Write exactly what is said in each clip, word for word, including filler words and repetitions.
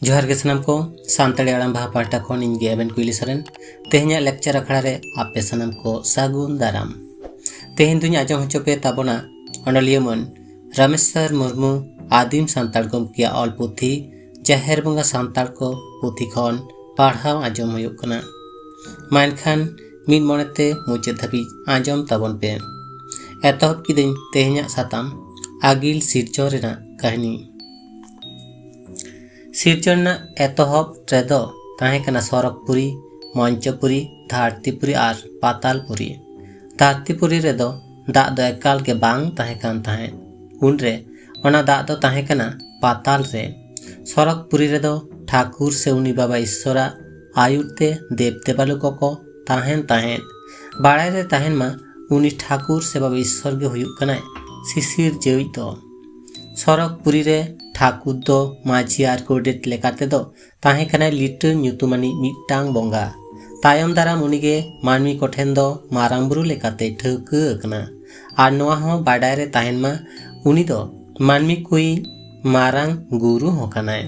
ᱡᱚᱦᱟᱨ ᱜᱮ ᱥᱟᱱᱟᱢ ᱠᱚ, ᱥᱟᱱᱛᱟᱲᱤ ᱟᱲᱟᱝ ᱵᱟᱦᱟ ᱯᱟᱦᱴᱟ ᱠᱷᱚᱱ ᱤᱧ ᱜᱮ ᱮᱵᱷᱮᱱ ᱠᱩᱭᱞᱤ ᱥᱚᱨᱮᱱ᱾ ᱛᱮᱦᱮᱧᱟᱜ ᱞᱮᱠᱪᱟᱨ ᱟᱠᱷᱲᱟ ᱨᱮ ᱟᱯᱮ ᱥᱟᱱᱟᱢ ᱠᱚ ᱥᱟᱹᱜᱩᱱ ᱫᱟᱨᱟᱢ᱾ ᱛᱮᱦᱮᱧ ᱫᱩᱧ ᱟᱸᱡᱚᱢ ᱦᱚᱪᱚ ᱯᱮ ᱛᱟᱵᱚᱱᱟ ᱚᱱᱚᱞᱤᱭᱟᱹ ᱢᱟᱹᱱ ᱨᱟᱢᱮᱥᱣᱚᱨ ᱢᱩᱨᱢᱩ ᱟᱹᱫᱤᱢ ᱥᱟᱱᱛᱟᱲ ᱜᱚᱢᱠᱮᱭᱟᱜ ᱚᱞ ᱯᱩᱛᱷᱤ ᱡᱟᱦᱮᱨ ᱵᱚᱸᱜᱟ ᱥᱟᱱᱛᱟᱲ ᱠᱚ ᱯᱩᱛᱷᱤ ᱠᱷᱚᱱ ᱯᱟᱲᱦᱟᱣ ᱟᱸᱡᱚᱢ ᱦᱩᱭᱩᱜ ᱠᱟᱱᱟ᱾ ᱢᱟ ᱮᱱᱠᱷᱟᱱ ᱢᱤᱫ ᱢᱚᱱᱮᱛᱮ ᱢᱩᱪᱟᱹᱫ ᱫᱷᱟᱹᱵᱤᱡ ᱟᱸᱡᱚᱢ ᱛᱟᱵᱚᱱ ᱯᱮ᱾ ᱮᱛᱚᱦᱚᱵ ᱠᱤᱫᱟᱹᱧ ᱛᱮᱦᱮᱧᱟᱜ ᱥᱟᱛᱟᱢ, ᱟᱹᱜᱤᱞ ᱥᱤᱨᱡᱚᱱ ᱨᱮᱱᱟᱜ ᱠᱟᱹᱦᱱᱤ᱾ ᱥᱤᱨᱡᱚᱱ ᱨᱮᱱᱟᱜ ᱮᱛᱚᱦᱚᱵ ᱨᱮᱫᱚ ᱛᱟᱦᱮᱸ ᱠᱟᱱᱟ ᱥᱚᱨᱚᱜᱽᱯᱩᱨᱤ, ᱢᱚᱧᱪᱚᱯᱩᱨᱤ, ᱫᱷᱟᱹᱨᱛᱤᱯᱩᱨᱤ ᱟᱨ ᱯᱟᱛᱟᱞᱯᱩᱨᱤ᱾ ᱫᱷᱟᱹᱨᱛᱤᱯᱩᱨᱤ ᱨᱮᱫᱚ ᱫᱟᱜ ᱫᱚ ᱮᱠᱟᱞ ᱜᱮ ᱵᱟᱝ ᱛᱟᱦᱮᱸ ᱠᱟᱱ ᱛᱟᱦᱮᱸᱫ᱾ ᱩᱱᱨᱮ ᱚᱱᱟ ᱫᱟᱜ ᱫᱚ ᱛᱟᱦᱮᱸ ᱠᱟᱱᱟ ᱯᱟᱛᱟᱞ ᱨᱮ᱾ ᱥᱚᱨᱚᱜᱽᱯᱩᱨᱤ ᱨᱮᱫᱚ ᱴᱷᱟᱹᱠᱩᱨ ᱥᱮ ᱩᱱᱤ ᱵᱟᱵᱟ ᱤᱥᱥᱚᱨᱟᱜ ᱟᱹᱭᱩᱨ ᱛᱮ ᱫᱮᱵ ᱫᱮᱵᱟᱞᱳ ᱠᱚᱠᱚ ᱛᱟᱦᱮᱱ ᱛᱟᱦᱮᱸᱫ᱾ ᱵᱟᱲᱟᱭ ᱨᱮ ᱛᱟᱦᱮᱱ ᱢᱟ, ᱩᱱᱤ ᱴᱷᱟᱹᱠᱩᱨ ᱥᱮ ᱵᱟᱵᱟ ᱤᱥᱥᱚᱨ ᱜᱮ ᱦᱩᱭᱩᱜ ᱠᱟᱱᱟᱭ ᱥᱤᱥᱤᱨ ᱡᱟᱹᱣᱤᱡ ᱫᱚ᱾ ᱥᱚᱨᱚᱜᱽᱯᱩᱨᱤ ᱨᱮ ᱴᱷᱟᱹᱠᱩᱨ ᱫᱚ ᱢᱟᱹᱡᱷᱤ ᱟᱨ ᱜᱚᱰᱮᱛ ᱞᱮᱠᱟ ᱛᱮᱫᱚ ᱛᱟᱦᱮᱸ ᱠᱟᱱᱟᱭ ᱞᱤᱴᱟᱹ ᱧᱩᱛᱩᱢᱟᱱᱤᱡ ᱢᱤᱫᱴᱟᱝ ᱵᱚᱸᱜᱟ᱾ ᱛᱟᱭᱚᱢ ᱫᱟᱨᱟᱢ ᱩᱱᱤᱜᱮ ᱢᱟᱹᱱᱢᱤ ᱠᱚᱴᱷᱮᱱ ᱫᱚ ᱢᱟᱨᱟᱝ ᱵᱩᱨᱩ ᱞᱮᱠᱟᱛᱮ ᱴᱷᱟᱹᱣᱠᱟᱹ ᱟᱠᱟᱱᱟ᱾ ᱟᱨ ᱱᱚᱣᱟ ᱦᱚᱸ ᱵᱟᱰᱟᱭ ᱨᱮ ᱛᱟᱦᱮᱱ ᱢᱟ, ᱩᱱᱤ ᱫᱚ ᱢᱟᱹᱱᱢᱤ ᱠᱚᱭᱤᱡ ᱢᱟᱨᱟᱝ ᱜᱩᱨᱩ ᱦᱚᱸ ᱠᱟᱱᱟᱭ᱾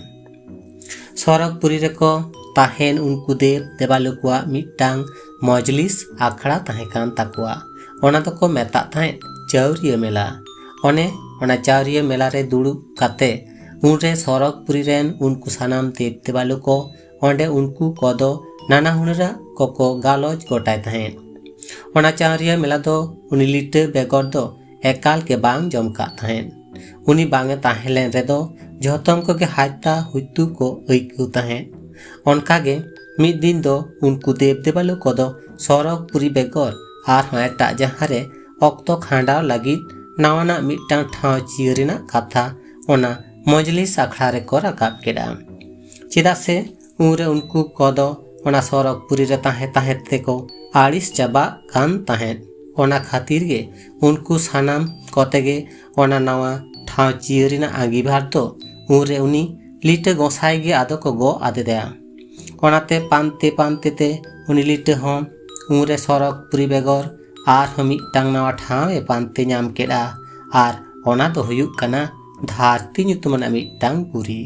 ᱥᱚᱨᱚᱜᱽᱯᱩᱨᱤ ᱨᱮᱠᱚ ᱛᱟᱦᱮᱱ ᱩᱱᱠᱩ ᱫᱮᱵ ᱫᱮᱵᱟᱞᱳ ᱠᱚᱣᱟᱜ ᱢᱤᱫᱴᱟᱝ ᱢᱚᱡᱽᱞᱤᱥ ᱟᱠᱷᱲᱟ ᱛᱟᱦᱮᱸ ᱠᱟᱱ ᱛᱟᱠᱚᱣᱟ᱾ ᱚᱱᱟ ᱫᱚᱠᱚ ᱢᱮᱛᱟᱜ ᱛᱟᱦᱮᱸᱫ ᱪᱟᱹᱣᱨᱤᱭᱟᱹ ᱢᱮᱞᱟ᱾ ᱚᱱᱮ ᱚᱱᱟ ᱪᱟᱹᱣᱨᱤᱭᱟᱹ ᱢᱮᱞᱟ ᱨᱮ ᱫᱩᱲᱩᱵ ᱠᱟᱛᱮ ᱩᱱᱨᱮ ᱥᱚᱨᱚᱜᱽᱯᱩᱨᱤ ᱨᱮᱱ ᱩᱱᱠᱩ ᱥᱟᱱᱟᱢ ᱫᱮᱵ ᱫᱮᱵᱟᱞᱳ ᱠᱚ ᱚᱸᱰᱮ ᱩᱱᱠᱩ ᱠᱚᱫᱚ ᱱᱟᱱᱟ ᱦᱩᱱᱟᱹᱨᱟᱜ ᱠᱚᱠᱚ ᱜᱟᱞᱚᱪ ᱜᱚᱴᱟᱭ ᱛᱟᱦᱮᱸᱫ᱾ ᱚᱱᱟ ᱪᱟᱹᱣᱨᱤᱭᱟᱹ ᱢᱮᱞᱟ ᱫᱚ ᱩᱱᱤ ᱞᱤᱴᱟᱹ ᱵᱮᱜᱚᱨ ᱫᱚ ᱮᱠᱟᱞ ᱜᱮ ᱵᱟᱝ ᱡᱚᱢ ᱠᱟᱜ ᱛᱟᱦᱮᱸᱫ᱾ ᱩᱱᱤ ᱵᱟᱝ ᱮ ᱛᱟᱦᱮᱸ ᱞᱮᱱ ᱨᱮᱫᱚ ᱡᱷᱚᱛᱚᱢ ᱠᱚᱜᱮ ᱦᱟᱨᱛᱟ ᱦᱩᱭᱛᱩ ᱠᱚ ᱟᱹᱭᱠᱟᱹᱣ ᱛᱟᱦᱮᱸᱫ᱾ ᱚᱱᱠᱟᱜᱮ ᱢᱤᱫ ᱫᱤᱱ ᱫᱚ ᱩᱱᱠᱩ ᱫᱮᱵ ᱫᱮᱵᱟᱞᱳ ᱠᱚᱫᱚ ᱥᱚᱨᱚᱜᱽᱯᱩᱨᱤ ᱵᱮᱜᱚᱨ ᱟᱨᱦᱚᱸ ᱮᱴᱟᱜ ᱡᱟᱦᱟᱸ ᱨᱮ ᱚᱠᱛᱚ ᱠᱷᱟᱸᱰᱟᱣ ᱞᱟᱹᱜᱤᱫ ᱱᱟᱣᱟᱱᱟᱜ ᱢᱤᱫᱴᱟᱝ ᱴᱷᱟᱶ ᱪᱤᱭᱟᱹ ᱨᱮᱱᱟᱜ ᱠᱟᱛᱷᱟ ᱚᱱᱟ ᱢᱚᱡᱽᱞᱤᱥ ᱟᱠᱷᱲᱟ ᱨᱮᱠᱚ ᱨᱟᱠᱟᱵ ᱠᱮᱫᱼᱟ᱾ ᱪᱮᱫᱟᱜ ᱥᱮ ᱩᱱᱨᱮ ᱩᱱᱠᱩ ᱠᱚᱫᱚ ᱚᱱᱟ ᱥᱚᱨᱚᱜᱽᱯᱩᱨᱤ ᱨᱮ ᱛᱟᱦᱮᱸ ᱛᱟᱦᱮᱸ ᱛᱮᱠᱚ ᱟᱹᱲᱤᱥ ᱪᱟᱵᱟᱜ ᱠᱟᱱ ᱛᱟᱦᱮᱸᱫ᱾ ᱚᱱᱟ ᱠᱷᱟᱹᱛᱤᱨ ᱜᱮ ᱩᱱᱠᱩ ᱥᱟᱱᱟᱢ ᱠᱚᱛᱮ ᱜᱮ ᱚᱱᱟ ᱱᱟᱣᱟ ᱴᱷᱟᱶ ᱪᱤᱭᱟᱹ ᱨᱮᱱᱟᱜ ᱟᱸᱜᱤᱵᱷᱟᱨ ᱫᱚ ᱩᱱᱨᱮ ᱩᱱᱤ ᱞᱤᱴᱟᱹ ᱜᱚᱸᱥᱟᱭ ᱜᱮ ᱟᱫᱚ ᱠᱚ ᱜᱚᱜ ᱟᱫᱮᱫᱟ᱾ ᱚᱱᱟᱛᱮ ᱯᱟᱱᱛᱮ ᱯᱟᱱᱛᱮ ᱛᱮ ᱩᱱᱤ ᱞᱤᱴᱟᱹ ᱦᱚᱸ ᱩᱱᱨᱮ ᱥᱚᱨᱚᱜᱽᱯᱩᱨᱤ ᱵᱮᱜᱚᱨ ᱟᱨᱦᱚᱸ ᱢᱤᱫᱴᱟᱝ ᱱᱟᱣᱟ ᱴᱷᱟᱶ ᱮ ᱯᱟᱱᱛᱮ ᱧᱟᱢ ᱠᱮᱫᱼᱟ᱾ ᱟᱨ ᱚᱱᱟ ᱫᱚ ᱦᱩᱭᱩᱜ ᱠᱟᱱᱟ ᱫᱷᱟᱹᱨᱛᱤ ᱧᱩᱛᱩᱢᱟᱱᱟᱜ ᱢᱤᱫᱴᱟᱝ ᱯᱩᱨᱤ,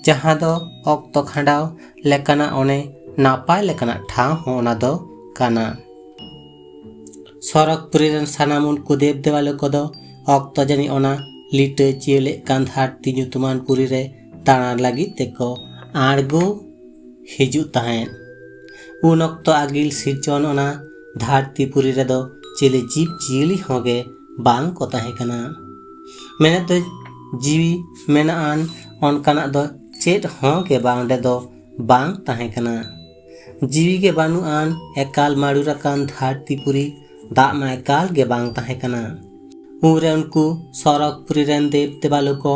ᱡᱟᱦᱟᱸ ᱫᱚ ᱚᱠᱛᱚ ᱠᱷᱟᱸᱰᱟᱣ ᱞᱮᱠᱟᱱᱟᱜ ᱚᱱᱮ ᱱᱟᱯᱟᱭ ᱞᱮᱠᱟᱱᱟᱜ ᱴᱷᱟᱶ ᱦᱚᱸ ᱚᱱᱟ ᱫᱚ ᱠᱟᱱᱟ᱾ ᱥᱚᱨᱚᱜᱽᱯᱩᱨᱤ ᱨᱮᱱ ᱥᱟᱱᱟᱢ ᱩᱱᱠᱩ ᱫᱮᱵ ᱫᱮᱵᱟᱞᱳ ᱠᱚᱫᱚ ᱚᱠᱛᱚ ᱡᱟᱹᱱᱤᱡ ᱚᱱᱟ ᱞᱤᱴᱟᱹ ᱪᱤᱭᱟᱹᱞᱮᱫ ᱠᱟᱱ ᱫᱷᱟᱹᱨᱛᱤ ᱧᱩᱛᱩᱢᱟᱱ ᱯᱩᱨᱤ ᱨᱮ ᱫᱟᱬᱟᱱ ᱞᱟᱹᱜᱤᱫ ᱛᱮᱠᱚ ᱟᱬᱜᱚ ᱦᱤᱡᱩᱜ ᱛᱟᱦᱮᱸᱫ᱾ ᱩᱱ ᱚᱠᱛᱚ ᱟᱹᱜᱤᱞ ᱥᱤᱨᱡᱚᱱ ᱚᱱᱟ ᱫᱷᱟᱹᱨᱛᱤ ᱯᱩᱨᱤ ᱨᱮᱫᱚ ᱪᱤᱞᱤ ᱡᱤᱵᱽ ᱡᱤᱭᱟᱹᱞᱤ ᱦᱚᱸ ᱜᱮ ᱵᱟᱝ ᱠᱚ ᱛᱟᱦᱮᱸ ᱠᱟᱱᱟ᱾ ᱢᱮᱱᱮᱫ ᱫᱚ ᱡᱤᱣᱤ ᱢᱮᱱᱟᱜ ᱟᱱ ᱚᱱᱠᱟᱱᱟᱜ ᱫᱚ ᱪᱮᱫ ᱦᱚᱸ ᱜᱮ ᱵᱟᱝ ᱚᱸᱰᱮ ᱫᱚ ᱵᱟᱝ ᱛᱟᱦᱮᱸ ᱠᱟᱱᱟ᱾ ᱡᱤᱣᱤ ᱜᱮ ᱵᱟᱹᱱᱩᱜ ᱟᱱ ᱮᱠᱟᱞ ᱢᱟᱹᱲᱩᱨ ᱟᱠᱟᱱ ᱫᱷᱟᱹᱨᱛᱤ ᱯᱩᱨᱤ ᱫᱟᱜ ᱢᱟ ᱮᱠᱟᱞ ᱜᱮ ᱵᱟᱝ ᱛᱟᱦᱮᱸ ᱠᱟᱱᱟ᱾ ᱩᱱᱨᱮ ᱩᱱᱠᱩ ᱥᱚᱨᱚᱜᱽᱯᱩᱨᱤ ᱨᱮᱱ ᱫᱮᱵ ᱫᱮᱵᱟᱞᱳ ᱠᱚ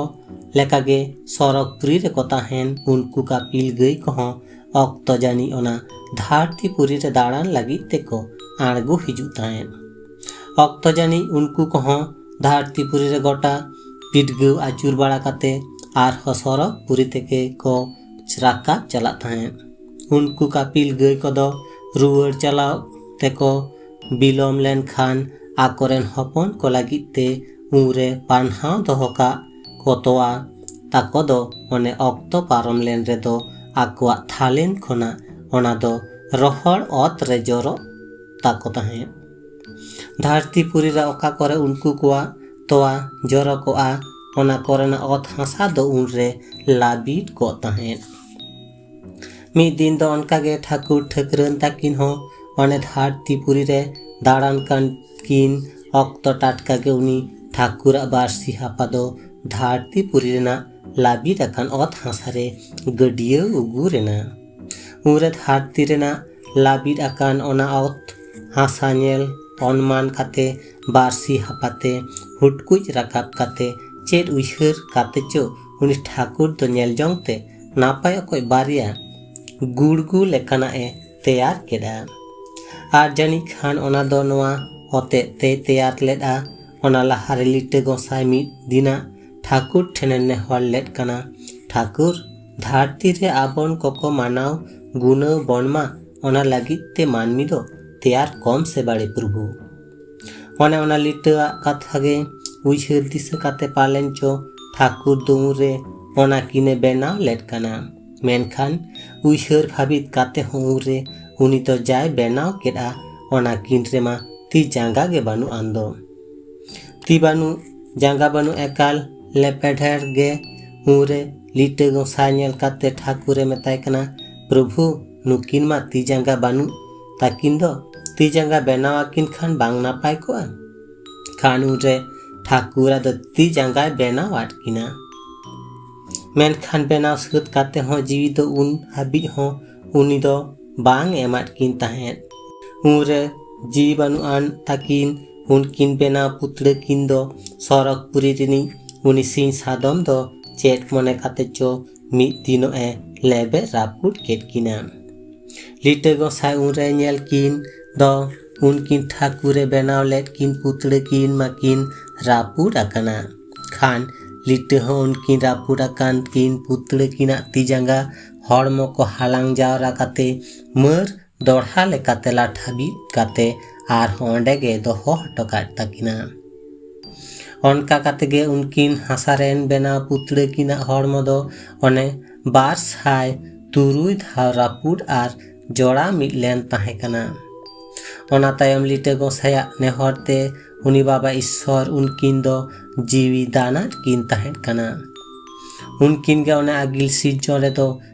ᱞᱮᱠᱟᱜᱮ ᱥᱚᱨᱚᱜᱽᱯᱩᱨᱤ ᱨᱮᱠᱚ ᱛᱟᱦᱮᱱ ᱩᱱᱠᱩ ᱠᱟᱯᱤᱞ ᱜᱟᱹᱭ ᱠᱚᱦᱚᱸ ᱚᱠᱛᱚ ᱡᱟᱹᱱᱤᱡ ᱚᱱᱟ ᱫᱷᱟᱹᱨᱛᱤ ᱯᱩᱨᱤ ᱨᱮ ᱫᱟᱬᱟᱱ ᱞᱟᱹᱜᱤᱫ ᱛᱮᱠᱚ ᱟᱬᱜᱚ ᱦᱤᱡᱩᱜ ᱛᱟᱦᱮᱸᱫ᱾ ᱚᱠᱛᱚ ᱡᱟᱹᱱᱤᱡ ᱩᱱᱠᱩ ᱠᱚᱦᱚᱸ ᱫᱷᱟᱹᱨᱛᱤ ᱯᱩᱨᱤ ᱨᱮ ᱜᱚᱴᱟ ᱯᱤᱰᱜᱟᱹᱣ ᱟᱹᱪᱩᱨ ᱵᱟᱲᱟ ᱠᱟᱛᱮ ᱟᱨᱦᱚᱸ ᱥᱚᱨᱚᱜᱽ ᱯᱩᱨᱤ ᱛᱮᱜᱮ ᱠᱚ ᱨᱟᱠᱟᱵ ᱪᱟᱞᱟᱜ ᱛᱟᱦᱮᱸᱫ᱾ ᱩᱱᱠᱩ ᱠᱟᱯᱤᱞ ᱜᱟᱹᱭ ᱠᱚᱫᱚ ᱨᱩᱣᱟᱹᱲ ᱪᱟᱞᱟᱣ ᱛᱮᱠᱚ ᱵᱤᱞᱚᱢ ᱞᱮᱱᱠᱷᱟᱱ ᱟᱠᱚᱨᱮᱱ ᱦᱚᱯᱚᱱ ᱠᱚ ᱞᱟᱹᱜᱤᱫ ᱛᱮ ᱩᱱᱨᱮ ᱯᱟᱱᱦᱟᱣ ᱫᱚᱦᱚ ᱠᱟᱜ ᱠᱚ ᱛᱚᱣᱟ ᱛᱟᱠᱚ ᱫᱚ ᱚᱱᱮ ᱚᱠᱛᱚ ᱯᱟᱨᱚᱢ ᱞᱮᱱ ᱨᱮᱫᱚ ᱟᱠᱚᱣᱟᱜ ᱛᱷᱟᱞᱮᱱ ᱠᱷᱚᱱᱟᱜ ᱚᱱᱟ ᱫᱚ ᱨᱚᱦᱚᱲ ᱚᱛ ᱨᱮ ᱡᱚᱨᱚᱜ ᱛᱟᱠᱚ ᱛᱟᱦᱮᱸᱫ᱾ ᱫᱷᱟᱹᱨᱛᱤ ᱯᱩᱨᱤ ᱨᱮ ᱚᱠᱟ ᱠᱚᱨᱮ ᱩᱱᱠᱩ ᱠᱚᱣᱟᱜ ᱛᱚᱣᱟ ᱡᱚᱨᱚ ᱠᱚᱜᱼᱟ, ᱚᱱᱟ ᱠᱚᱨᱮᱱᱟᱜ ᱚᱛ ᱦᱟᱥᱟ ᱫᱚ ᱩᱱᱨᱮ ᱞᱟᱹᱵᱤᱫ ᱠᱚᱜ ᱛᱟᱦᱮᱸᱫ᱾ ᱢᱤᱫ ᱫᱤᱱ ᱫᱚ ᱚᱱᱠᱟᱜᱮ ᱴᱷᱟᱹᱠᱩᱨ ᱴᱷᱟᱹᱠᱨᱟᱹᱱ ᱛᱟᱹᱠᱤᱱ ᱦᱚᱸ ᱚᱱᱮ ᱫᱷᱟᱹᱨᱛᱤ ᱯᱩᱨᱤ ᱨᱮ ᱫᱟᱬᱟᱱ ᱠᱟᱱ ᱠᱤᱱ ᱚᱠᱛᱚ ᱴᱟᱴᱠᱟ ᱜᱮ ᱩᱱᱤ ᱴᱷᱟᱹᱠᱩᱨᱟᱜ ᱵᱟᱹᱨᱥᱤ ᱦᱟᱯᱟ ᱫᱚ ᱫᱷᱟᱹᱨᱛᱤ ᱯᱩᱨᱤ ᱨᱮᱱᱟᱜ ᱞᱟᱹᱵᱤᱫ ᱟᱠᱟᱱ ᱚᱛ ᱦᱟᱥᱟ ᱨᱮ ᱜᱟᱹᱰᱭᱟᱹ ᱩᱜᱩᱨ ᱮᱱᱟ᱾ ᱩᱱᱨᱮ ᱫᱷᱟᱹᱨᱛᱤ ᱨᱮᱱᱟᱜ ᱞᱟᱹᱵᱤᱫ ᱟᱠᱟᱱ ᱚᱱᱟ ᱚᱛ ᱦᱟᱥᱟ ᱧᱮᱞ ᱚᱱᱢᱟᱱ ᱠᱟᱛᱮ ᱵᱟᱹᱨᱥᱤ ᱦᱟᱯᱟᱛᱮ ᱦᱩᱴᱠᱩᱡ ᱨᱟᱠᱟᱵ ᱠᱟᱛᱮ ᱪᱮᱫ ᱩᱭᱦᱟᱹᱨ ᱠᱟᱛᱮ ᱪᱚ ᱩᱱᱤ ᱴᱷᱟᱹᱠᱩᱨ ᱫᱚ ᱧᱮᱞ ᱡᱚᱝ ᱛᱮ ᱱᱟᱯᱟᱭ ᱚᱠᱚᱡ ᱵᱟᱨᱭᱟ ᱜᱩᱲᱜᱩ ᱞᱮᱠᱟᱱᱟᱜ ᱮ ᱛᱮᱭᱟᱨ ᱠᱮᱫᱼᱟ᱾ ᱟᱨ ᱡᱟᱹᱱᱤᱡ ᱠᱷᱟᱱ ᱚᱱᱟ ᱫᱚ ᱱᱚᱣᱟ ᱦᱚᱛᱮᱡ ᱛᱮᱭ ᱛᱮᱭᱟᱨ ᱞᱮᱫᱼᱟ, ᱚᱱᱟ ᱞᱟᱦᱟᱨᱮ ᱞᱤᱴᱟᱹ ᱜᱚᱸᱥᱟᱭ ᱢᱤᱫ ᱫᱤᱱᱟᱜ ᱴᱷᱟᱹᱠᱩᱨ ᱴᱷᱮᱱᱮ ᱱᱮᱦᱚᱨ ᱞᱮᱫ ᱠᱟᱱᱟ, ᱴᱷᱟᱹᱠᱩᱨ, ᱫᱷᱟᱹᱨᱛᱤ ᱨᱮ ᱟᱵᱚᱱ ᱠᱚᱠᱚ ᱢᱟᱱᱟᱣ ᱜᱩᱱᱟᱹᱣ ᱵᱚᱱ ᱢᱟ, ᱚᱱᱟ ᱞᱟᱹᱜᱤᱫ ᱛᱮ ᱢᱟᱹᱱᱢᱤ ᱫᱚ ᱛᱮᱭᱟᱨ ᱠᱚᱢ ᱥᱮ ᱵᱟᱲᱮ ᱯᱨᱚᱵᱷᱩ᱾ ᱚᱱᱮ ᱚᱱᱟ ᱞᱤᱴᱟᱹᱣᱟᱜ ᱠᱟᱛᱷᱟ ᱜᱮ ᱩᱭᱦᱟᱹᱨ ᱫᱤᱥᱟᱹ ᱠᱟᱛᱮ ᱯᱟᱞᱮᱱ ᱪᱚ ᱴᱷᱟᱹᱠᱩᱨ ᱫᱚ ᱩᱱᱨᱮ ᱚᱱᱟ ᱠᱤᱱᱮ ᱵᱮᱱᱟᱣ ᱞᱮᱫ ᱠᱟᱱᱟ᱾ ᱢᱮᱱᱠᱷᱟᱱ ᱩᱭᱦᱟᱹᱨ ᱵᱷᱟᱹᱵᱤᱛ ᱠᱟᱛᱮ ᱦᱚᱸ ᱩᱱᱨᱮ ᱩᱱᱤ ᱫᱚ ᱡᱟᱭ ᱵᱮᱱᱟᱣ ᱠᱮᱫᱼᱟ, ᱚᱱᱟ ᱠᱤᱱ ᱨᱮᱢᱟ ᱛᱤ ᱡᱟᱸᱜᱟ ᱜᱮ ᱵᱟᱹᱱᱩᱜ ᱟᱱ ᱫᱚ᱾ ᱛᱤ ᱵᱟᱹᱱᱩᱜ, ᱡᱟᱸᱜᱟ ᱵᱟᱹᱱᱩᱜ, ᱮᱠᱟᱞ ᱞᱮᱯᱮᱰᱷᱮᱲ ᱜᱮ᱾ ᱩᱱᱨᱮ ᱞᱤᱴᱟᱹ ᱜᱚᱸᱥᱟᱭ ᱧᱮᱞ ᱠᱟᱛᱮ ᱴᱷᱟᱹᱠᱩᱨᱮ ᱢᱮᱛᱟᱭ ᱠᱟᱱᱟ, "ᱯᱨᱚᱵᱷᱩ, ᱱᱩᱠᱤᱱ ᱢᱟ ᱛᱤ ᱡᱟᱸᱜᱟ ᱵᱟᱹᱱᱩᱜ ᱛᱟᱹᱠᱤᱱ ᱫᱚ, ᱛᱤ ᱡᱟᱸᱜᱟ ᱵᱮᱱᱟᱣ ᱟᱹᱠᱤᱱ ᱠᱷᱟᱱ ᱵᱟᱝ ᱱᱟᱯᱟᱭ ᱠᱚᱜᱼᱟ?" ᱠᱷᱟᱱ ᱩᱱᱨᱮ ᱴᱷᱟᱹᱠᱩᱨ ᱟᱫᱚ ᱛᱤ ᱡᱟᱸᱜᱟᱭ ᱵᱮᱱᱟᱣ ᱟᱫ ᱠᱤᱱᱟ᱾ ᱢᱮᱱᱠᱷᱟᱱ ᱵᱮᱱᱟᱣ ᱥᱟᱹᱛ ᱠᱟᱛᱮ ᱦᱚᱸ ᱡᱤᱣᱤ ᱫᱚ ᱩᱱ ᱦᱟᱹᱵᱤᱡ ᱦᱚᱸ ᱩᱱᱤ ᱫᱚ ᱵᱟᱝ ᱮᱢᱟᱫ ᱠᱤᱱ ᱛᱟᱦᱮᱸᱫ᱾ ᱩᱱᱨᱮ ᱡᱤᱣᱤ ᱵᱟᱹᱱᱩᱜ ᱟᱱ ᱛᱟᱹᱠᱤᱱ ᱩᱱᱠᱤᱱ ᱵᱮᱱᱟᱣ ᱯᱩᱛᱲᱟᱹ ᱠᱤᱱ ᱫᱚ ᱥᱚᱨᱚᱜᱽᱯᱩᱨᱤ ᱨᱤᱱᱤᱡ ᱩᱱᱤ ᱥᱤᱧ ᱥᱟᱫᱚᱢ ᱫᱚ ᱪᱮᱫ ᱢᱚᱱᱮ ᱠᱟᱛᱮ ᱪᱚ ᱢᱤᱫ ᱫᱤᱱᱚᱜ ᱮ ᱞᱮᱵᱮᱫ ᱨᱟᱹᱯᱩᱫ ᱠᱮᱫ ᱠᱤᱱᱟ᱾ ᱞᱤᱴᱟᱹ ᱜᱚᱸᱥᱟᱭ ᱩᱱᱨᱮ ᱧᱮᱞ ᱠᱤᱱ ᱫᱚ ᱩᱱᱠᱤᱱ ᱴᱷᱟᱹᱠᱩᱨᱮ ᱵᱮᱱᱟᱣ ᱞᱮᱫ ᱠᱤᱱ ᱯᱩᱛᱲᱟᱹ ᱠᱤᱱ ᱢᱟᱠᱤᱱ ᱨᱟᱹᱯᱩᱫ ᱟᱠᱟᱱᱟ᱾ ᱠᱷᱟᱱ ᱞᱤᱴᱟᱹ ᱦᱚᱸ ᱩᱱᱠᱤᱱ ᱨᱟᱹᱯᱩᱫ ᱟᱠᱟᱱ ᱠᱤᱱ ᱯᱩᱛᱲᱟᱹ ᱠᱤᱱᱟᱜ ᱛᱤ ᱡᱟᱸᱜᱟ ᱦᱚᱲᱢᱚ ᱠᱚ ᱦᱟᱞᱟᱝ ᱡᱟᱣᱨᱟ ᱠᱟᱛᱮ ᱢᱟᱹᱨ ᱫᱚᱲᱦᱟ ᱞᱮᱠᱟᱛᱮ ᱞᱟᱴᱷᱟ ᱵᱤᱫ ᱠᱟᱛᱮ ᱟᱨᱦᱚᱸ ᱚᱸᱰᱮ ᱜᱮ ᱫᱚᱦᱚ ᱦᱚᱴᱚ ᱠᱟᱫ ᱛᱟᱹᱠᱤᱱᱟ᱾ ᱚᱱᱠᱟ ᱠᱟᱛᱮ ᱜᱮ ᱩᱱᱠᱤᱱ ᱦᱟᱥᱟ ᱨᱮᱱ ᱵᱮᱱᱟᱣ ᱯᱩᱛᱲᱟᱹ ᱠᱤᱱᱟᱜ ᱦᱚᱲᱢᱚ ᱫᱚ ᱚᱱᱮ ᱵᱟᱨ ᱥᱟᱭ ᱛᱩᱨᱩᱭ ᱫᱷᱟᱣ ᱨᱟᱹᱯᱩᱫ ᱟᱨ ᱡᱚᱲᱟᱣ ᱢᱤᱫ ᱞᱮᱱ ᱛᱟᱦᱮᱸ ᱠᱟᱱᱟ᱾ ᱚᱱᱟ ᱛᱟᱭᱚᱢ ᱞᱤᱴᱟᱹ ᱜᱚᱸᱥᱟᱭᱟᱜ ᱱᱮᱦᱚᱨ ᱛᱮ ᱩᱱᱤ ᱵᱟᱵᱟ ᱤᱥᱥᱚᱨ ᱩᱱᱠᱤᱱ ᱫᱚ ᱡᱤᱣᱤ ᱫᱟᱱ ᱟᱫ ᱠᱤᱱ ᱛᱟᱦᱮᱸ ᱠᱟᱱᱟ᱾ ᱩᱱᱠᱤᱱ ᱜᱮ ᱚᱱᱟ ᱟᱹᱜᱤᱞ ᱥᱤᱨᱡᱚᱱ ᱨᱮᱫᱚ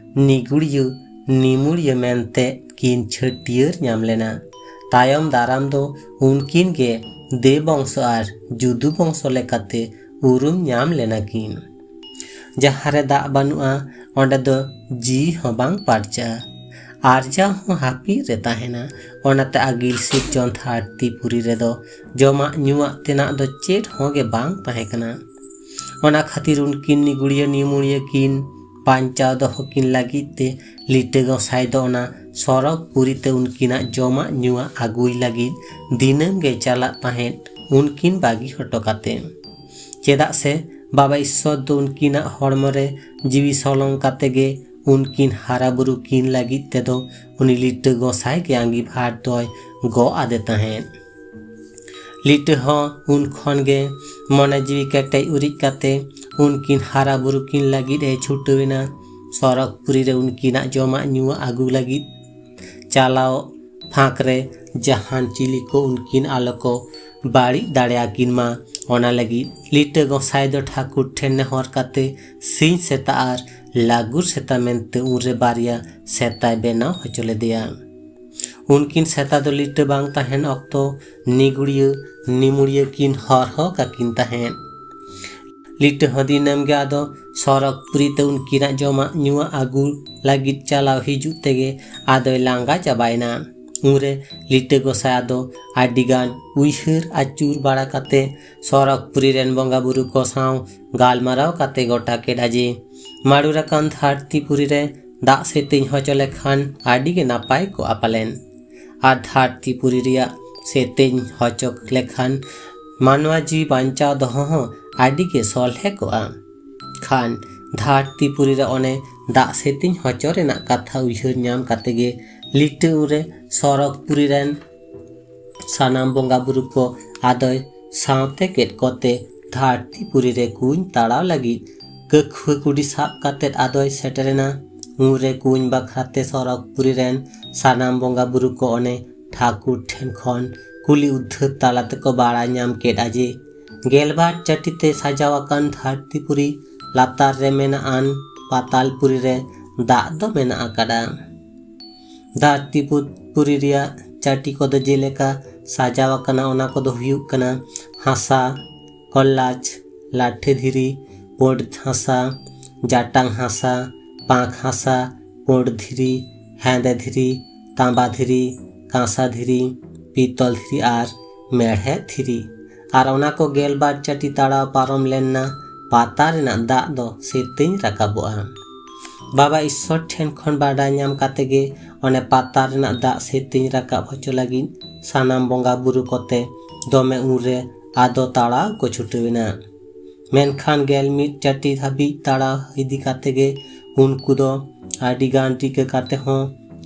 ᱱᱤᱜᱩᱲᱤᱭᱟᱹ ᱱᱤᱢᱩᱲᱤᱭᱟᱹ ᱢᱮᱱᱛᱮ ᱠᱤᱱ ᱪᱷᱟᱹᱴᱭᱟᱹᱨ ᱧᱟᱢ ᱞᱮᱱᱟ᱾ ᱛᱟᱭᱚᱢ ᱫᱟᱨᱟᱢ ᱫᱚ ᱩᱱᱠᱤᱱ ᱜᱮ ᱫᱮᱵ ᱵᱚᱝᱥᱚ ᱟᱨ ᱡᱩᱫᱩ ᱵᱚᱝᱥᱚ ᱞᱮᱠᱟᱛᱮ ᱩᱨᱩᱢ ᱧᱟᱢ ᱞᱮᱱᱟ ᱠᱤᱱ᱾ ᱡᱟᱦᱟᱸ ᱨᱮ ᱫᱟᱜ ᱵᱟᱹᱱᱩᱜᱼᱟ, ᱚᱸᱰᱮ ᱫᱚ ᱡᱤᱣᱤ ᱦᱚᱸ ᱵᱟᱝ ᱯᱟᱨᱪᱟᱜᱼᱟ᱾ ᱟᱨᱡᱟᱣ ᱦᱚᱸ ᱦᱟᱹᱯᱤᱫ ᱨᱮ ᱛᱟᱦᱮᱱᱟ᱾ ᱚᱱᱟᱛᱮ ᱟᱹᱜᱤᱞ ᱥᱤᱨᱡᱚᱱ ᱫᱷᱟᱹᱨᱛᱤ ᱯᱩᱨᱤ ᱨᱮᱫᱚ ᱡᱚᱢᱟᱜ ᱧᱩᱣᱟᱜ ᱛᱮᱱᱟᱜ ᱫᱚ ᱪᱮᱫ ᱦᱚᱸ ᱜᱮ ᱵᱟᱝ ᱛᱟᱦᱮᱸ ᱠᱟᱱᱟ᱾ ᱚᱱᱟ ᱠᱷᱟᱹᱛᱤᱨ ᱩᱱᱠᱤᱱ ᱱᱤᱜᱩᱲᱤᱭᱟᱹ ᱱᱤᱢᱩᱲᱤᱭᱟᱹ ᱠᱤᱱ ᱵᱟᱧᱪᱟᱣ ᱫᱚᱦᱚ ᱠᱤᱱ ᱞᱟᱹᱜᱤᱫ ᱛᱮ ᱞᱤᱴᱟᱹ ᱜᱚᱸᱥᱟᱭ ᱫᱚ ᱚᱱᱟ ᱥᱚᱨᱚᱜᱽ ᱯᱩᱨᱤ ᱛᱮ ᱩᱱᱠᱤᱱᱟᱜ ᱡᱚᱢᱟᱜ ᱧᱩᱣᱟᱜ ᱟᱹᱜᱩᱭ ᱞᱟᱹᱜᱤᱫ ᱫᱤᱱᱟᱹᱢ ᱜᱮ ᱪᱟᱞᱟᱜ ᱛᱟᱦᱮᱸᱫ ᱩᱱᱠᱤᱱ ᱵᱟᱹᱜᱤ ᱦᱚᱴᱚ ᱠᱟᱛᱮ᱾ ᱪᱮᱫᱟᱜ ᱥᱮ ᱵᱟᱵᱟ ᱤᱥᱥᱚᱨ ᱫᱚ ᱩᱱᱠᱤᱱᱟᱜ ᱦᱚᱲᱢᱚ ᱨᱮ ᱡᱤᱣᱤ ᱥᱚᱞᱚᱝ ᱠᱟᱛᱮ ᱜᱮ ᱩᱱᱠᱤᱱ ᱦᱟᱨᱟ ᱵᱩᱨᱩ ᱠᱤᱱ ᱞᱟᱹᱜᱤᱫ ᱛᱮᱫᱚ ᱩᱱᱤ ᱞᱤᱴᱟᱹ ᱜᱚᱸᱥᱟᱭ ᱜᱮ ᱟᱸᱜᱤᱵᱷᱟᱨ ᱫᱚᱭ ᱜᱚᱜ ᱟᱫᱮ ᱛᱟᱦᱮᱸᱫ᱾ ᱞᱤᱴᱟᱹ ᱦᱚᱸ ᱩᱱ ᱠᱷᱚᱱ ᱜᱮ ᱢᱚᱱᱮ ᱡᱤᱣᱤ ᱠᱮᱴᱮᱡ ᱩᱨᱤᱡ ᱠᱟᱛᱮ ᱩᱱᱠᱤᱱ ᱦᱟᱨᱟ ᱵᱩᱨᱩ ᱠᱤᱱ ᱞᱟᱹᱜᱤᱫ ᱮ ᱪᱷᱩᱴᱟᱹᱣ ᱮᱱᱟ᱾ ᱥᱚᱨᱚᱜᱽᱯᱩᱨᱤ ᱨᱮ ᱩᱱᱠᱤᱱᱟᱜ ᱡᱚᱢᱟᱜ ᱧᱩᱣᱟᱜ ᱟᱹᱜᱩ ᱞᱟᱹᱜᱤᱫ ᱪᱟᱞᱟᱣ ᱯᱷᱟᱸᱠ ᱨᱮ ᱡᱟᱦᱟᱱ ᱪᱤᱞᱤ ᱠᱚ ᱩᱱᱠᱤᱱ ᱟᱞᱚ ᱠᱚ ᱵᱟᱹᱲᱤᱡ ᱫᱟᱲᱮᱭᱟᱠᱤᱱ ᱢᱟ, ᱚᱱᱟ ᱞᱟᱹᱜᱤᱫ ᱞᱤᱴᱟᱹ ᱜᱚᱸᱥᱟᱭ ᱫᱚ ᱴᱷᱟᱹᱠᱩᱨ ᱴᱷᱮᱱ ᱱᱮᱦᱚᱨ ᱠᱟᱛᱮ ᱥᱤᱧ ᱥᱮᱛᱟ ᱟᱨ ᱞᱟᱹᱜᱩᱨ ᱥᱮᱛᱟ ᱢᱮᱱᱛᱮ ᱩᱱᱨᱮ ᱵᱟᱨᱭᱟ ᱥᱮᱛᱟᱭ ᱵᱮᱱᱟᱣ ᱦᱚᱪᱚ ᱞᱮᱫᱮᱭᱟ᱾ ᱩᱱᱠᱤᱱ ᱥᱮᱛᱟ ᱫᱚ ᱞᱤᱴᱟᱹ ᱵᱟᱝ ᱛᱟᱦᱮᱱ ᱚᱠᱛᱚ ᱱᱤᱜᱩᱲᱤᱭᱟᱹ ᱱᱤᱢᱩᱲᱤᱭᱟᱹ ᱠᱤᱱ ᱦᱚᱨᱦᱚ ᱠᱟᱠᱤᱱ ᱛᱟᱦᱮᱸᱫ᱾ ᱞᱤᱴᱟᱹ ᱦᱚᱸ ᱫᱤᱱᱟᱹᱢ ᱜᱮ ᱟᱫᱚ ᱥᱚᱨᱚᱜᱽᱯᱩᱨᱤ ᱛᱮ ᱩᱱᱠᱤᱱᱟᱜ ᱡᱚᱢᱟᱜ ᱧᱩᱣᱟᱜ ᱟᱹᱜᱩ ᱞᱟᱹᱜᱤᱫ ᱪᱟᱞᱟᱣ ᱦᱤᱡᱩᱜ ᱛᱮᱜᱮ ᱟᱫᱚᱭ ᱞᱟᱸᱜᱟ ᱪᱟᱵᱟᱭᱮᱱᱟ᱾ ᱩᱱᱨᱮ ᱞᱤᱴᱟᱹ ᱜᱚᱸᱥᱟᱭ ᱟᱫᱚ ᱟᱹᱰᱤᱜᱟᱱ ᱩᱭᱦᱟᱹᱨ ᱟᱹᱪᱩᱨ ᱵᱟᱲᱟ ᱠᱟᱛᱮ ᱥᱚᱨᱚᱜᱽᱯᱩᱨᱤ ᱨᱮᱱ ᱵᱚᱸᱜᱟ ᱵᱩᱨᱩ ᱠᱚ ᱥᱟᱶ ᱜᱟᱞᱢᱟᱨᱟᱣ ᱠᱟᱛᱮ ᱜᱚᱴᱟ ᱠᱮᱫᱼᱟ ᱡᱮ ᱢᱟᱲᱩᱨ ᱟᱠᱟᱱ ᱫᱷᱟᱹᱨᱛᱤᱯᱩᱨᱤ ᱨᱮ ᱫᱟᱜ ᱥᱮᱛᱮᱧ ᱦᱚᱪᱚ ᱞᱮᱠᱷᱟᱱ ᱟᱹᱰᱤ ᱜᱮ ᱱᱟᱯᱟᱭ ᱠᱚᱜᱼᱟ ᱯᱟᱞᱮᱱ᱾ ᱟᱨ ᱫᱷᱟᱹᱨᱛᱤᱯᱩᱨᱤ ᱨᱮᱭᱟᱜ ᱥᱮᱛᱮᱧ ᱦᱚᱪᱚ ᱞᱮᱠᱷᱟᱱ ᱢᱟᱱᱣᱟ ᱡᱤᱣᱤ ᱵᱟᱧᱪᱟᱣ ᱫᱚᱦᱚ ᱦᱚᱸ ᱟᱹᱰᱤ ᱜᱮ ᱥᱚᱞᱦᱮ ᱠᱚᱜᱼᱟ᱾ ᱠᱷᱟᱱ ᱫᱷᱟᱹᱨᱛᱤᱯᱩᱨᱤ ᱨᱮ ᱚᱱᱮ ᱫᱟᱜ ᱥᱮᱛᱮᱧ ᱦᱚᱪᱚ ᱨᱮᱱᱟᱜ ᱠᱟᱛᱷᱟ ᱩᱭᱦᱟᱹᱨ ᱧᱟᱢ ᱠᱟᱛᱮ ᱜᱮ ᱞᱤᱴᱟᱹ ᱩᱱᱨᱮ ᱥᱚᱨᱚᱜᱽᱯᱩᱨᱤ ᱨᱮᱱ ᱥᱟᱱᱟᱢ ᱵᱚᱸᱜᱟ ᱵᱩᱨᱩ ᱠᱚ ᱟᱫᱚᱭ ᱥᱟᱶᱛᱮ ᱠᱮᱫ ᱠᱚᱛᱮ ᱫᱷᱟᱹᱨᱛᱤᱯᱩᱨᱤ ᱨᱮ ᱠᱩᱧ ᱛᱟᱲᱟᱣ ᱞᱟᱹᱜᱤᱫ ᱠᱟᱹᱠᱷᱩᱣᱟᱹ ᱠᱩᱰᱤ ᱥᱟᱵ ᱠᱟᱛᱮ ᱟᱫᱚᱭ ᱥᱮᱴᱮᱨᱮᱱᱟ᱾ ᱩᱱᱨᱮ ᱠᱩᱧ ᱵᱟᱠᱷᱨᱟᱛᱮ ᱥᱚᱨᱚᱜᱽᱯᱩᱨᱤ ᱨᱮᱱ ᱥᱟᱱᱟᱢ ᱵᱚᱸᱜᱟ ᱵᱩᱨᱩ ᱠᱚ ᱚᱱᱮ ᱴᱷᱟᱹᱠᱩᱨ ᱴᱷᱮᱱ ᱠᱷᱚᱱ ᱠᱩᱞᱤ ᱩᱫᱽᱫᱷᱟᱹᱨ ᱛᱟᱞᱟ ᱛᱮᱠᱚ ᱵᱟᱲᱟᱭ ᱧᱟᱢ ᱠᱮᱫᱼᱟ ᱡᱮ ᱜᱮᱞᱵᱟᱨ ᱪᱟᱹᱴᱤ ᱛᱮ ᱥᱟᱡᱟᱣ ᱟᱠᱟᱱ ᱫᱷᱟᱹᱨᱛᱤᱯᱩᱨᱤ ᱞᱟᱛᱟᱨ ᱨᱮ ᱢᱮᱱᱟᱜ ᱟᱱ ᱯᱟᱛᱟᱞᱯᱩᱨᱤ ᱨᱮ ᱫᱟᱜ ᱫᱚ ᱢᱮᱱᱟᱜ ᱟᱠᱟᱫᱼᱟ᱾ ᱫᱷᱟᱹᱨᱛᱤᱯᱩᱨᱤ ᱨᱮᱭᱟᱜ ᱪᱟᱹᱴᱤ ᱠᱚᱫᱚ ᱡᱮᱞᱮᱠᱟ ᱥᱟᱡᱟᱣ ᱟᱠᱟᱱᱟ, ᱚᱱᱟ ᱠᱚᱫᱚ ᱦᱩᱭᱩᱜ ᱠᱟᱱᱟ ᱦᱟᱥᱟ, ᱠᱚᱞᱞᱟᱪ, ᱞᱟᱴᱷᱮ ᱫᱷᱤᱨᱤ, ᱯᱳᱸᱰ ᱦᱟᱥᱟ, ᱡᱟᱴᱟᱝ ᱦᱟᱥᱟ, ᱯᱟᱸᱠ ᱦᱟᱥᱟ, ᱯᱳᱸᱰ ᱫᱷᱤᱨᱤ, ᱦᱮᱸᱫᱮ ᱫᱷᱤᱨᱤ, ᱛᱟᱸᱵᱟ ᱫᱷᱤᱨᱤ, ᱠᱟᱸᱥᱟ ᱫᱷᱤᱨᱤ, ᱯᱤᱛᱚᱞ ᱫᱷᱤᱨᱤ ᱟᱨ ᱢᱮᱲᱦᱮᱫ ᱫᱷᱤᱨᱤ᱾ ᱟᱨ ᱚᱱᱟ ᱠᱚ ᱜᱮᱞᱵᱟᱨ ᱪᱟᱹᱴᱤ ᱛᱟᱲᱟᱣ ᱯᱟᱨᱚᱢ ᱞᱮᱱᱟ ᱯᱟᱛᱟ ᱨᱮᱱᱟᱜ ᱫᱟᱜ ᱫᱚ ᱥᱮᱛᱮᱧ ᱨᱟᱠᱟᱵᱚᱜᱼᱟ᱾ ᱵᱟᱵᱟ ᱤᱥᱥᱚᱨ ᱴᱷᱮᱱ ᱠᱷᱚᱱ ᱵᱟᱰᱟᱭ ᱧᱟᱢ ᱠᱟᱛᱮ ᱜᱮ ᱚᱱᱮ ᱯᱟᱛᱟ ᱨᱮᱱᱟᱜ ᱫᱟᱜ ᱥᱮᱛᱮᱧ ᱨᱟᱠᱟᱵ ᱦᱚᱪᱚ ᱞᱟᱹᱜᱤᱫ ᱥᱟᱱᱟᱢ ᱵᱚᱸᱜᱟ ᱵᱩᱨᱩ ᱠᱚᱛᱮ ᱫᱚᱢᱮ ᱩᱱᱨᱮ ᱟᱫᱚ ᱛᱟᱲᱟᱣ ᱠᱚ ᱪᱷᱩᱴᱟᱹᱣ ᱮᱱᱟ᱾ ᱢᱮᱱᱠᱷᱟᱱ ᱜᱮᱞ ᱢᱤᱫ ᱪᱟᱹᱴᱤ ᱫᱷᱟᱹᱵᱤᱡ ᱛᱟᱲᱟᱣ ᱤᱫᱤ ᱠᱟᱛᱮ ᱜᱮ ᱩᱱᱠᱩ ᱫᱚ ᱟᱹᱰᱤ ᱜᱟᱱ ᱨᱤᱠᱟᱹ ᱠᱟᱛᱮ ᱦᱚᱸ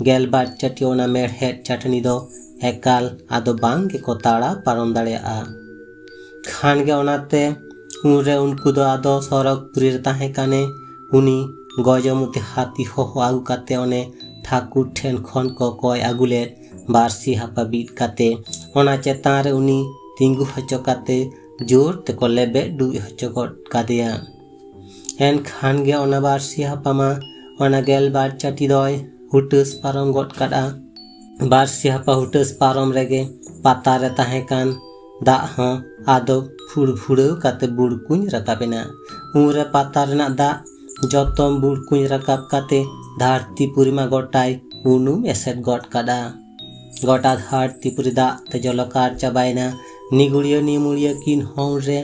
ᱜᱮᱞᱵᱟᱨ ᱪᱟᱹᱴᱤ ᱚᱱᱟ ᱢᱮᱲᱦᱮᱫ ᱪᱟᱹᱴᱱᱤ ᱫᱚ ᱮᱠᱟᱞ ᱟᱫᱚ ᱵᱟᱝ ᱜᱮᱠᱚ ᱛᱟᱲᱟᱣ ᱯᱟᱨᱚᱢ ᱫᱟᱲᱮᱭᱟᱜᱼᱟ᱾ ᱠᱷᱟᱱ ᱜᱮ ᱚᱱᱟᱛᱮ ᱩᱱᱨᱮ ᱩᱱᱠᱩ ᱫᱚ ᱟᱫᱚ ᱥᱚᱨᱚᱜᱽᱯᱩᱨᱤ ᱨᱮ ᱛᱟᱦᱮᱸ ᱠᱟᱱᱮ ᱩᱱᱤ ᱜᱚᱡᱚᱢᱚᱛᱤ ᱦᱟᱹᱛᱤ ᱦᱚᱦᱚ ᱟᱹᱜᱩ ᱠᱟᱛᱮ ᱚᱱᱮ ᱴᱷᱟᱹᱠᱩᱨ ᱴᱷᱮᱱ ᱠᱷᱚᱱ ᱠᱚ ᱠᱚᱭ ᱟᱹᱜᱩ ᱞᱮᱫ ᱵᱟᱹᱨᱥᱤ ᱦᱟᱯᱟ ᱵᱤᱫ ᱠᱟᱛᱮ ᱚᱱᱟ ᱪᱮᱛᱟᱱ ᱨᱮ ᱩᱱᱤ ᱛᱤᱸᱜᱩ ᱦᱚᱪᱚ ᱠᱟᱛᱮ ᱡᱳᱨ ᱛᱮᱠᱚ ᱞᱮᱵᱮᱫ ᱰᱩᱵ ᱦᱚᱪᱚ ᱜᱚᱫ ᱠᱟᱫᱮᱭᱟ᱾ ᱮᱱᱠᱷᱟᱱ ᱜᱮ ᱚᱱᱟ ᱵᱟᱹᱨᱥᱤ ᱦᱟᱯᱟ ᱢᱟ ᱚᱱᱟ ᱜᱮᱞᱵᱟᱨ ᱪᱟᱹᱴᱤ ᱫᱚᱭ ᱦᱩᱴᱟᱹᱥ ᱯᱟᱨᱚᱢ ᱜᱚᱫ ᱠᱟᱫᱼᱟ᱾ ᱵᱟᱹᱨᱥᱤ ᱦᱟᱯᱟ ᱦᱩᱴᱟᱹᱥ ᱯᱟᱨᱚᱢ ᱨᱮᱜᱮ ᱯᱟᱛᱟᱨ ᱨᱮ ᱛᱟᱦᱮᱸ ᱠᱟᱱ ᱫᱟᱜ ᱦᱚᱸ ᱟᱫᱚ ᱯᱷᱩᱲᱯᱷᱩᱲᱟᱹᱣ ᱠᱟᱛᱮ ᱵᱩᱲᱠᱩᱧ ᱨᱟᱠᱟᱵ ᱮᱱᱟ᱾ ᱩᱱᱨᱮ ᱯᱟᱛᱟᱨ ᱨᱮᱱᱟᱜ ᱫᱟᱜ ᱡᱚᱛᱚᱢ ᱵᱩᱲᱠᱩᱧ ᱨᱟᱠᱟᱵ ᱠᱟᱛᱮ ᱫᱷᱟᱹᱨᱛᱤ ᱯᱩᱨᱤ ᱢᱟ ᱜᱚᱴᱟᱭ ᱩᱱᱩᱢ ᱮᱥᱮᱫ ᱜᱚᱫ ᱠᱟᱫᱼᱟ᱾ ᱜᱚᱴᱟ ᱫᱷᱟᱹᱨᱛᱤ ᱯᱩᱨᱤ ᱫᱟᱜ ᱛᱮ ᱡᱚᱞᱚᱠᱟᱨ ᱪᱟᱵᱟᱭᱮᱱᱟ᱾ ᱱᱤᱜᱩᱲᱤᱭᱟᱹ ᱱᱤᱢᱩᱲᱤᱭᱟᱹ ᱠᱤᱱ ᱦᱚᱸ ᱩᱱᱨᱮ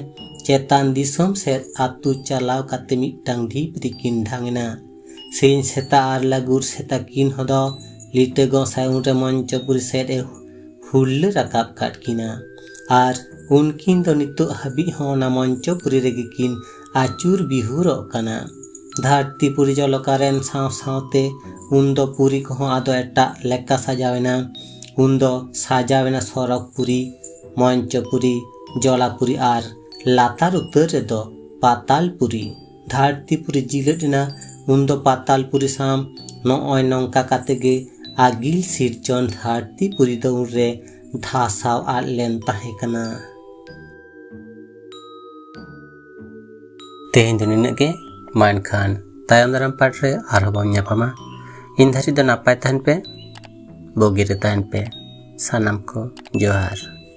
ᱪᱮᱛᱟᱱ ᱫᱤᱥᱚᱢ ᱥᱮᱫ ᱟᱹᱛᱩ ᱪᱟᱞᱟᱣ ᱠᱟᱛᱮ ᱢᱤᱫᱴᱟᱝ ᱰᱷᱤᱯ ᱨᱮᱠᱤᱱ ᱰᱷᱟᱝ ᱮᱱᱟ᱾ ᱥᱤᱧ ᱥᱮᱛᱟ ᱟᱨ ᱞᱟᱹᱜᱩᱨ ᱥᱮᱛᱟ ᱠᱤᱱ ᱦᱚᱸ ᱫᱚ ᱞᱤᱴᱟᱹ ᱜᱚᱸᱥᱟᱭ ᱩᱱᱨᱮ ᱢᱚᱧᱪᱚᱯᱩᱨᱤ ᱥᱮᱫ ᱮ ᱦᱩᱞᱞᱟᱹ ᱨᱟᱠᱟᱵ ᱠᱟᱫ ᱠᱤᱱᱟ᱾ ᱟᱨ ᱩᱱᱠᱤᱱ ᱫᱚ ᱱᱤᱛᱚᱜ ᱦᱟᱹᱵᱤᱡ ᱦᱚᱸ ᱚᱱᱟ ᱢᱚᱧᱪᱚᱯᱩᱨᱤ ᱨᱮᱜᱮ ᱠᱤᱱ ᱟᱹᱪᱩᱨ ᱵᱤᱦᱩᱨᱚᱜ ᱠᱟᱱᱟ᱾ ᱫᱷᱟᱹᱨᱛᱤ ᱯᱩᱨᱤ ᱡᱚᱞᱚᱠᱟᱨᱮᱱ ᱥᱟᱶ ᱥᱟᱶᱛᱮ ᱩᱱᱫᱚ ᱯᱩᱨᱤ ᱠᱚᱦᱚᱸ ᱟᱫᱚ ᱮᱴᱟᱜ ᱞᱮᱠᱟ ᱥᱟᱡᱟᱣ ᱮᱱᱟ᱾ ᱩᱱᱫᱚ ᱥᱟᱡᱟᱣ ᱮᱱᱟ ᱥᱚᱨᱚᱜᱽᱯᱩᱨᱤ, ᱢᱚᱧᱪᱚᱯᱩᱨᱤ, ᱡᱚᱞᱟᱯᱩᱨᱤ ᱟᱨ ᱞᱟᱛᱟᱨ ᱩᱛᱟᱹᱨ ᱨᱮᱫᱚ ᱯᱟᱛᱟᱞᱯᱩᱨᱤ᱾ ᱫᱷᱟᱹᱨᱛᱤ ᱯᱩᱨᱤ ᱡᱤᱞᱟᱹᱫ ᱮᱱᱟ᱾ ᱩᱱᱫᱚ ᱯᱟᱛᱟᱞᱯᱩᱨᱤ ᱥᱟᱶ ᱱᱚᱜᱼᱚᱭ ᱱᱚᱝᱠᱟ ᱠᱟᱛᱮ ᱜᱮ ᱟᱹᱜᱤᱞ ᱥᱤᱨᱡᱚᱱ ᱫᱷᱟᱹᱨᱛᱤ ᱯᱩᱨᱤ ᱫᱚ ᱩᱱᱨᱮ ᱫᱷᱟᱥᱟᱣ ᱟᱫ ᱞᱮᱱ ᱛᱟᱦᱮᱸ ᱠᱟᱱᱟ᱾ ᱛᱮᱦᱮᱧ ᱫᱚ ᱱᱤᱱᱟᱹᱜ ᱜᱮ᱾ ᱢᱟ ᱮᱱᱠᱷᱟᱱ ᱛᱟᱭᱚᱢ ᱫᱟᱨᱟᱢ ᱯᱟᱴ ᱨᱮ ᱟᱨᱦᱚᱸ ᱵᱚᱱ ᱧᱟᱯᱟᱢᱟ᱾ ᱤᱱ ᱫᱷᱟᱹᱨᱤᱡ ᱫᱚ ᱱᱟᱯᱟᱭ ᱛᱟᱦᱮᱱ ᱯᱮ, ᱵᱩᱜᱤ ᱨᱮ ᱛᱟᱦᱮᱱ ᱯᱮ᱾ ᱥᱟᱱᱟᱢ ᱠᱚ ᱡᱚᱦᱟᱨ᱾